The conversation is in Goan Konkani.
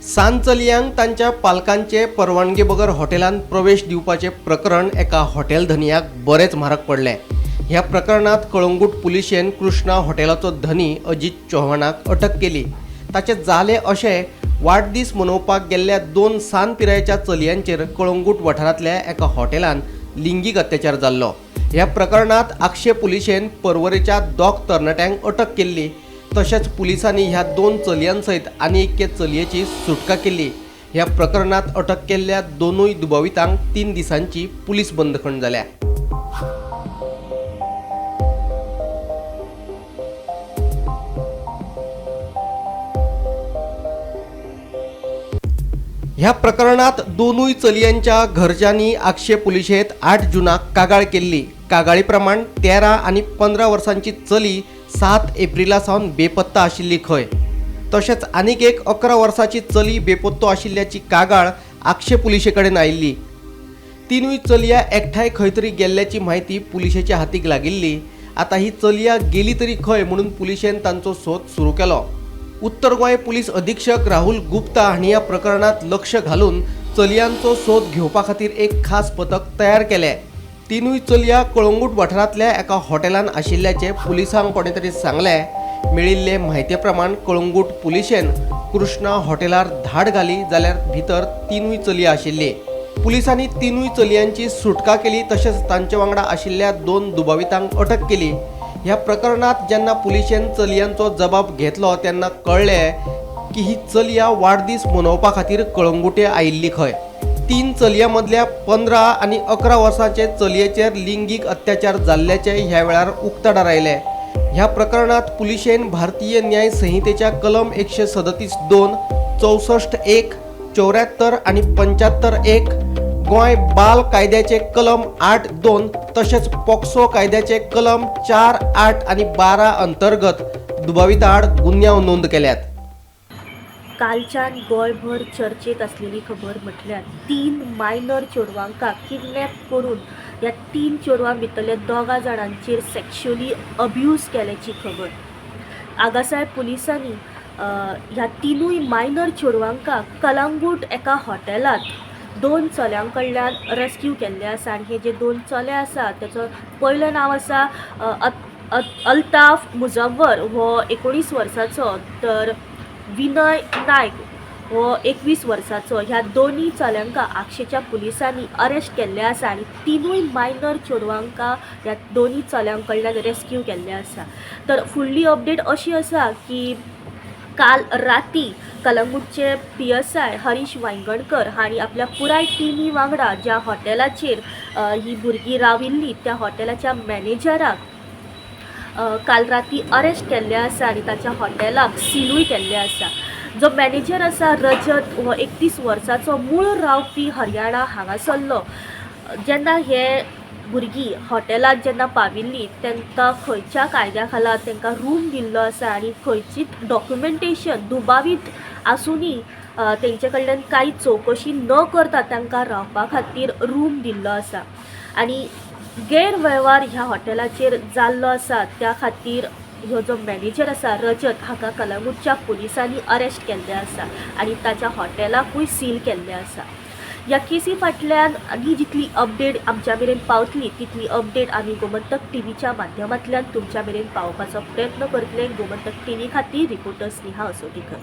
सान चलयांक तांच्या पालकांचे परवानगे बगर हॉटेलांत प्रवेश दिवपाचें प्रकरण एका हॉटेल धनयाक बरेंच म्हारग पडलें. ह्या प्रकरणांत कळंगूट पुलिशेन कृष्णा हॉटेलाचो धनी अजीत चौहानाक अटक केली. ताचें जालें अशें, वाडदीस मनोवपाक गेल्ल्या दोन सान पिरायेच्या चलयांचेर कळंगूट वाठारांतल्या एका हॉटेलांत लिंगीक अत्याचार जाल्लो. ह्या प्रकरणांत आगशे पुलिशेन पर्वरेच्या दोग तरणाट्यांक अटक केल्ली. तशेंच पुलिसांनी ह्या दोन चलयां सयत आनी एके चलयेची सुटका केली. ह्या प्रकरणांत अटक केल्ल्या दोनूय दुबावितांक 3 दिसांची पुलीस बंदखण जाल्या. ह्या प्रकरणात दोनूय चलयांच्या घरच्यांनी आगशे पुलिशेंत 8 जूनाक कागाळ केल्ली. कागाळी प्रमाण 13 आनी 15 वर्सांची चली 7 एप्रिला सावन बेपत्ता आशिल्ली खंय. तशेंच आनीक एक 11 वर्सांची चली बेपत्तो आशिल्ल्याची कागाळ आगशे पुलिशे कडेन आयिल्ली. तिनूय चलया एकठांय खंय तरी गेल्ल्याची म्हायती पुलिशेच्या हातीक लागिल्ली. आतां ही चलया गेली तरी खंय म्हणून पुलिशेन तांचो सोद सुरू केलो. उत्तर गोंय पुलीस अधीक्षक राहुल गुप्ता हांणी ह्या प्रकरणांत लक्ष घालून चलयांचो सोद घेवपा खातीर एक खास पथक तयार केलें. तिनूय चलया कळंगूट वाठारांतल्या एका हॉटेलांत आशिल्ल्याचें पुलिसांक कोणें तरी सांगलें. मेळिल्ले म्हायते प्रमाण कळंगूट पुलिशेन कृष्णा हॉटेलार धाड घाली जाल्यार भितर तिनूय चलया आशिल्ली. पुलिसांनी तिनूय चलयांची सुटका केली तशेंच तांचे वांगडा आशिल्ल्या 2 दुबावितांक अटक केली. ह्या प्रकरणांत जेन्ना पुलिशेन चलयांचो जबाब घेतलो तेन्ना कळ्ळें की ही चलया वाडदीस मनोवपा खातीर कळंगुटे आयिल्ली खंय. 3 चलयां मदल्या 15 आनी 11 वर्सांचे चलयेचेर लिंगीक अत्याचार जाल्ल्याचें ह्या वेळार उक्ताडार आयलें. ह्या प्रकरणांत पुलिशेन भारतीय न्याय संहितेच्या कलम 137(2), 64(1), 74 आनी 75(1), गोंय बाल कायद्याचे कलम 8(2) तशेंच पॉक्सो कायद्याचे कलम 4, 8 आनी 12 अंतर्गत दुबाविता आड गुन्यांव नोंद केल्यात. कालच्यान गोंयभर चर्चेत आसलेली खबर म्हटल्यार 3 मायनर चेडवांका किडनॅप करून ह्या 3 चेडवां भितरल्या 2 जाणांचेर सेक्शुअली अब्यूज केल्याची खबर. आगासाय पुलिसांनी ह्या 3 मायनर चेडवांका कलांगूट एका हॉटेलांत 2 चल्यां कडल्यान रेस्क्यू केल्ले आसा. आनी हे जे 2 चले आसा तेचो पयलें नांव आसा अल्ताफ मुजव्वर हो 19 वर्साचो, तर विनय नायक हो 21 वर्साचो. ह्या दोनूय चल्यांका आगशेच्या पुलिसांनी अरेस्ट केल्ले आसा आनी 3 मायनर चेडवांका ह्या दोनूय चल्यां कडल्यान रेस्क्यू केल्ले आसा. तर फुडली अपडेट अशी आसा की काल राती कलंगूटचे PSI Harish Vaingankar हांणी आपल्या पुराय टिमी वांगडा ज्या हॉटेलाचेर ही भुरगीं राविल्ली त्या हॉटेलाच्या मॅनेजराक काल राती अरेस्ट केल्ले आसा आनी ताच्या हॉटेलाक सिलूय केल्ले आसा. जो मॅनेजर आसा रजत हो 31 वर्साचो, मूळ रावपी हरियाणा हांगासरलो. जेन्ना हे भुरगीं हॉटेलांत जेन्ना पाविल्ली तांकां खंयच्या कायद्या खाला तांकां रूम दिल्लो आसा आनी खंयचीच डॉक्युमेंटेशन दुबावीत आसुनूय तेंचे कडल्यान कांय चवकशी न करता तांकां रावपा खातीर रूम दिल्लो आसा आनी गैरवेव्हार ह्या हॉटेलाचेर जाल्लो आसा. त्या खातीर ह्यो जो मॅनेजर आसा रजत हाका कलंगूटच्या पुलिसांनी अरेस्ट केल्ले आसा आनी ताच्या हॉटेलाकूय सील केल्ले आसा. ह्या केसी फाटल्यान आनी जितली अपडेट आमच्या मेरेन पावतली तितली अपडेट आमी गोमंतक टीव्हीच्या माध्यमांतल्यान तुमच्या मेरेन पावोवपाचो प्रयत्न करतले. गोमंतक टीव्ही खातीर रिपोर्टर स्नेहा असोटीकर.